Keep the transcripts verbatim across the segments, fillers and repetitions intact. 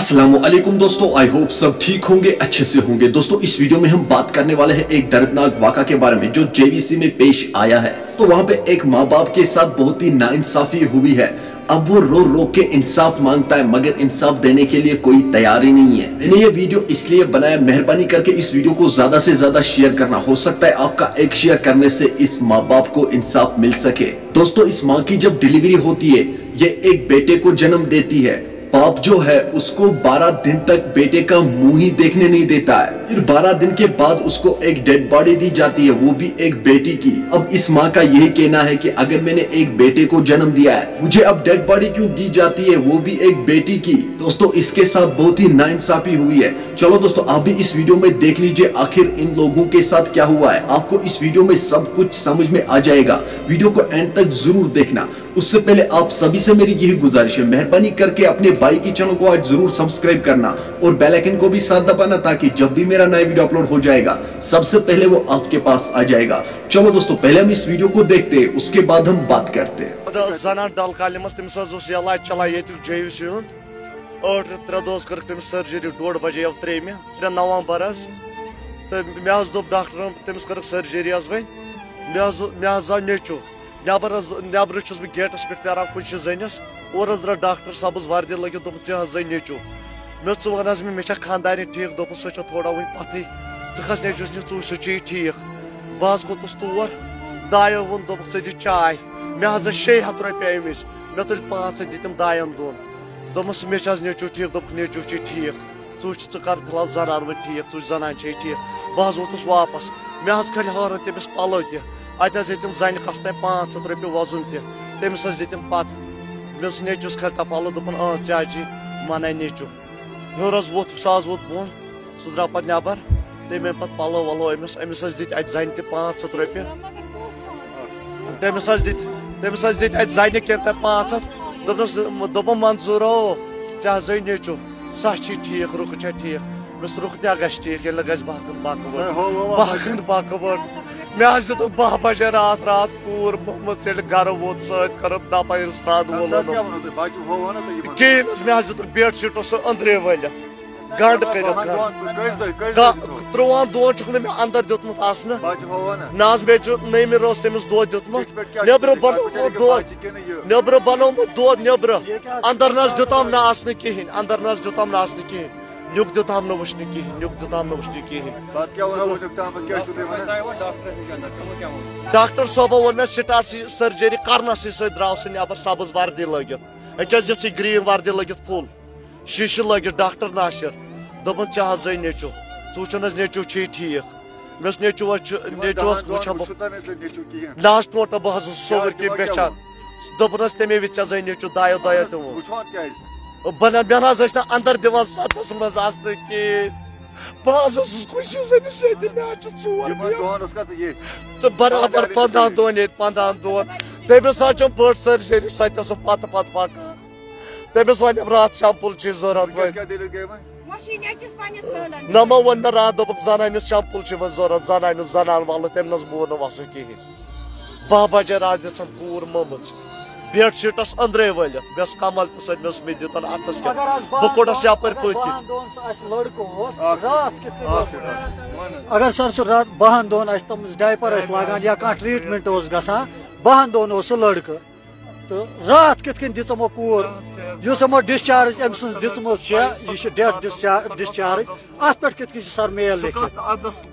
अस्सलामुअलैकुम दोस्तों, I hope सब ठीक होंगे, अच्छे से होंगे। दोस्तों, इस वीडियो में हम बात करने वाले हैं एक दर्दनाक वाक़ा के बारे में जो जेवीसी में पेश आया है। तो वहां पे एक माँ बाप के साथ बहुत ही नाइंसाफी हुई है। अब वो रो रो के इंसाफ मांगता है, मगर इंसाफ देने के लिए कोई तैयार ही नहीं है। मैंने ये वीडियो इसलिए बनाया, मेहरबानी करके इस वीडियो को ज्यादा से ज्यादा शेयर करना। हो सकता है आपका एक शेयर करने से इस माँ बाप को इंसाफ मिल सके। दोस्तों, इस माँ की जब डिलीवरी होती है, ये एक बेटे को जन्म देती है। बाप जो है, उसको बारह दिन तक बेटे का मुंह ही देखने नहीं देता है। फिर बारह दिन के बाद उसको एक डेड बॉडी दी जाती है, वो भी एक बेटी की। अब इस माँ का यही कहना है कि अगर मैंने एक बेटे को जन्म दिया है, मुझे अब डेड बॉडी क्यों दी जाती है, वो भी एक बेटी की। दोस्तों, इसके साथ बहुत ही नाइंसाफी हुई है। चलो दोस्तों, आप भी इस वीडियो में देख लीजिए आखिर इन लोगों के साथ क्या हुआ है। आपको इस वीडियो में सब कुछ समझ में आ जाएगा। वीडियो को एंड तक जरूर देखना। उससे पहले आप सभी से मेरी यही गुजारिश है, मेहरबानी करके अपने भाई के चैनल को आज जरूर सब्सक्राइब करना और बेल आइकन को भी साथ दबाना, ताकि जब भी मेरा नया वीडियो अपलोड हो जाएगा, सबसे पहले वो आपके पास आ जाएगा। चलो दोस्तों, पहले हम इस वीडियो को देखते हैं, उसके बाद हम बात करते हैं। پتہٕ ٲس زنان ڈل کالہِ منٛز، تٔمِس حظ اوس یلاج چلان ییٚتیُک جے یوٗ سی ہُنٛد۔ ٲٹھ رٮ۪تھ ترٛےٚ دۄہ حظ کٔرٕکھ تٔمِس سٔرجری، ڈوڈ بجے آو ترٛیٚیمہِ، ترٛےٚ نومبر حظ۔ تہٕ مےٚ حظ دوٚپ ڈاکٹرن، تٔمِس کٔرٕکھ سٔرجری حظ وۄنۍ۔ مےٚ حظ، مےٚ حظ آو نیٚچوٗ۔ نٮ۪بر حظ، نٮ۪برٕ چھُس بہٕ گیٹَس پٮ۪ٹھ پیاران کُنہِ جایہِ زٔنِس۔ اورٕ حظ درٛاو ڈاکٹر صٲبَس وردی لٲگِتھ، دوٚپُن، "ژےٚ حظ زٲے نیٚچوٗ؟" مےٚ دوٚپ، "ژٕ وَن حظ مےٚ، مےٚ چھا خانٛدارِنۍ ٹھیٖک؟" دوٚپُن، "سۄ چھےٚ تھوڑا وٕنہِ پَتھٕے۔ ژٕ کھَس نیٚچوِس نِش، ژٕ وٕچھ سُہ چھُ یہِ ٹھیٖک۔" بہٕ حظ کھوٚتُس تور، دایو ووٚن، دوٚپُکھ، "ژٕ دِ چاے۔" مےٚ حظ ٲسۍ شیٚیہِ ہَتھ رۄپیہِ أمِس۔ مےٚ تُلۍ پانٛژھ ہَتھ دِتِم دایَن دۄن۔ دوٚپمَس، "مےٚ چھِ حظ نیٚچوٗ ٹھیٖک؟" دوٚپُکھ، "نیٚچوٗ چھُے ٹھیٖک۔" ژٕ وٕچھ، ژٕ کر فی الحال زنان وۄنۍ ٹھیٖک، ژٕ وٕچھ زنان چھے ٹھیٖک۔ بہٕ حظ ووتُس واپس۔ مےٚ حظ کھٔلۍ ہٲرَن تٔمِس پَلو تہِ۔ اَتہِ حظ ہیٚتِن زَنہِ کَستام پانٛژھ ہَتھ رۄپیہِ وۄزُم تہِ۔ تٔمِس حظ دِتِم پَتہٕ۔ مےٚ اوس نیٚچوِس کھٔلۍ تَتھ پَلو، دوٚپُن، "اۭں، ژےٚ حظ چھِ مَنَے نیٚچوٗ۔" ہیوٚر حظ ووٚتھ، سُہ حظ ووٚتھ بۄن۔ سُہ درٛاو پَتہٕ نٮ۪بر۔ تٔمۍ أنۍ پَتہٕ پَلو وَلو أمِس۔ أمِس حظ دِتۍ اَتہِ زَنہِ تہِ پانٛژھ ہَتھ رۄپیہِ۔ تٔمِس حظ دِتۍ، تٔمِس حظ دِتۍ اَتہِ زَنہِ کیٚنٛہہ تام پانٛژھ ہَتھ۔ دوٚپنَس، دوٚپُن، "منظوٗر او، ژےٚ حظ زٲے نیٚچوٗ، سۄ چھِ ٹھیٖک، رُکہٕ چھےٚ ٹھیٖک؟" مےٚ دوٚپُس، "رُکہٕ تہِ ہا گژھِ ٹھیٖک، ییٚلہِ نہٕ گژھِ بہٕ ہٮ۪کہٕ نہٕ باقٕے ورک۔" ہے، ہو، ہو، ہو، بہٕ ہٮ۪کہٕ نہٕ باقٕے ورک۔ مےٚ حظ دیُتُکھ باہ بجے راتھ، راتھ کوٗر مٔمٕژ، ییٚلہِ گرٕ ووت سۭتۍ کٔرٕم دَپان، ییٚلہِ سرٛان اَمہِ ساتہٕ وولُن۔ کیٛاہ ووٚنوٕ تۄہہِ؟ بَچہِ ہووا نہ تُہۍ یِمن؟ کِہیٖنۍ حظ، مےٚ حظ دیُتُکھ بیڈ شیٖٹو سُہ أنٛدرے ؤلِتھ۔ گنڈ کٔرِتھ۔ بَہَن دۄہَن، کٔژِ دۄہہِ، کٔژِ دۄہہِ دیُتمُت؟ ترٛۆہَن دۄہَن چھُکھ نہٕ مےٚ اندر دیُتمُت آسنہٕ۔ بَچہِ ہووا نہ؟ نہ حظ، مےٚ چھُ نٔیمہِ رٲژ تٔمِس دۄد دیُتمُت۔ یِتھ پٲٹھۍ کیٛاہ چھُ نیٚبرٕ تۄہہِ؟ بَنومُت بَچہِ دۄد۔ بَچہِ کِنہٕ یہِ؟ نیٚبرٕ بَنومُت دۄد نیٚبرٕ۔ اندر نہ حظ دیُتام نہٕ آسنہٕ کِہیٖنۍ، اندر نہ حظ دیُتام نہٕ آسنہٕ کِہیٖنۍ۔ نیُک دیُتام نہٕ وٕچھنہٕ کِہیٖنۍ، نیُک دیُتام نہٕ وٕچھنہٕ کِہیٖنۍ۔ پَتہٕ کیٛاہ وَنو وٕنیُک تام، پَتہٕ کیٛاہ چھُو تُہۍ وَنان؟ ڈاکٹر صٲبو ووٚن مےٚ، سٹارٹ سی سرجری کرنَسٕے سۭتۍ درٛاو سُہ نیٚبر سبٕز وردی لٲگِتھ۔ أکیٛاہ حظ یِژھٕے گرٛیٖن وردی لٲگِتھ فُل۔ شیٖشہٕ لٲگِتھ ڈاکٹر ناصر۔ دوٚپُن، "ژےٚ حظ زٲے نیٚچوٗ۔ ژٕ وٕچھُن حظ نیٚچوٗ چھُے ٹھیٖک؟" مےٚ اوس نیٚچوٗ حظ چھُ، یِمَن نیٚچوٗ حظ دَہَن دۄہَن وٕچھان بہٕ۔ وٕچھُو تۄہہِ مےٚ سۭتۍ نیٚچوٗ کِہیٖنۍ؟ لاسٹ ووٹ نہٕ بہٕ حظ اوسُس صوٚوُر کیٛازِ کہِ تِمَن بے کیٛاہ چار۔ ووٚن؟ دوٚپُن حظ تَمے وِزِ، "ژےٚ زٲے نیٚچوٗ"، دایو دایو تہِ ووٚن۔ وٕچھان کیٛازِ؟ بہٕ نہ، مےٚ نہ حظ ٲسۍ نہٕ اندر دِوان ستَس منٛز اژنہٕ کِہیٖنۍ۔ بہٕ حظ اوسُس خوشی سٲنِس ییٚتہِ، مےٚ حظ چھُ ژور یِمَن بیٚیہِ۔ دۄہَن اوس کَتھ یہِ؟ تہٕ برابر پنٛداہَن دۄہَن ییٚتہِ، پنٛداہَن دۄہَن۔ تٔمِس حظ چھُم بٔڑ سرجری، سۄ تہِ ٲسٕم پتہٕ پتہٕ پکان۔ تٔمِس وَنٮ۪م راتھ شمپل چھُے ضوٚرَتھ وٕنکیٚس وۄنۍ۔ کیٛاہ دٔلیٖل گٔے وۄنۍ؟ وۄنۍ چھِ یہِ نیٚچوِس پنٛنِس ژھانٛڈان۔ نہ، مےٚ ووٚن مےٚ راتھ، دوٚپُکھ، "زنانہِ ہُنٛد شمپل چھُ وۄنۍ ضوٚرَتھ، زنانہِ ہُنٛد زنان والہٕ، تٔمۍ نہ حظ مون نہٕ وَسُن کِہیٖنۍ۔" باہ بجے راتھ دِژٕم کوٗر مٔمٕژ۔ بیڈ شیٖٹس أنٛدرے وٲلِتھ۔ مےٚ اوس کمل تہِ سۭتۍ، مےٚ اوس، مےٚ دیُت اَتھس کیٛاہ؟ اگر آز بہٕ کوٚڑس یپٲرۍ اگر پٔتۍ کِنۍ۔ بہن دۄہن سُہ اَسہِ لڑکہٕ اوس، اکھ راتھ کِتھ کٔنۍ اکھ اوس؟ اگر سر سُہ راتھ بہن دۄہن اَسہِ تِم ڈایپر ٲسۍ لاگان یا کانٛہہ ٹریٹمنٹ اوس گژھان، بہن دۄہن اوس سُہ لڑکہٕ۔ تہٕ راتھ کِتھ کٔنۍ دِژ یِمو کوٗر، یُس یِمو ڈِسچارٕج أمۍ سٕنٛز دِژمٕژ چھےٚ، یہِ چھِ ڈیتھ ڈِسچار-، ڈِسچارٕج، اَتھ پٮ۪ٹھ کِتھ کٔنۍ چھِ سر میل لیکھِتھ؟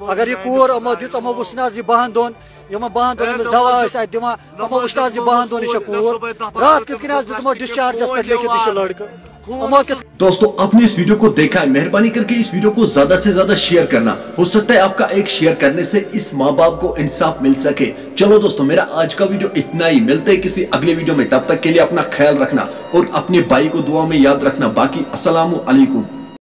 اگر یہِ کوٗر یِمو دِژ، یِمو وٕچھ نہ حظ یہِ بہن دۄہن، یِمن بہن دۄہن أمِس دوا ٲسۍ اَتہِ دِوان، یِمو وٕچھ نہ حظ یہِ بہن دۄہن یہِ چھےٚ کوٗر، راتھ کِتھ کٔنۍ حظ دِژ یِمو ڈِسچارجَس پٮ۪ٹھ لیکھِتھ یہِ چھِ لڑکہٕ؟ یِمو کِتھ دوستو، आपने इस वीडियो को देखा है, मेहरबानी करके इस वीडियो को ज्यादा से ज्यादा शेयर करना। हो सकता है आपका एक शेयर करने से इस माँ बाप को इंसाफ मिल सके। चलो दोस्तों, मेरा आज का वीडियो इतना ही। मिलते हैं किसी अगले वीडियो में, तब तक के लिए अपना ख्याल रखना और अपने भाई को दुआ में याद रखना। बाकी अस्सलाम वालेकुम।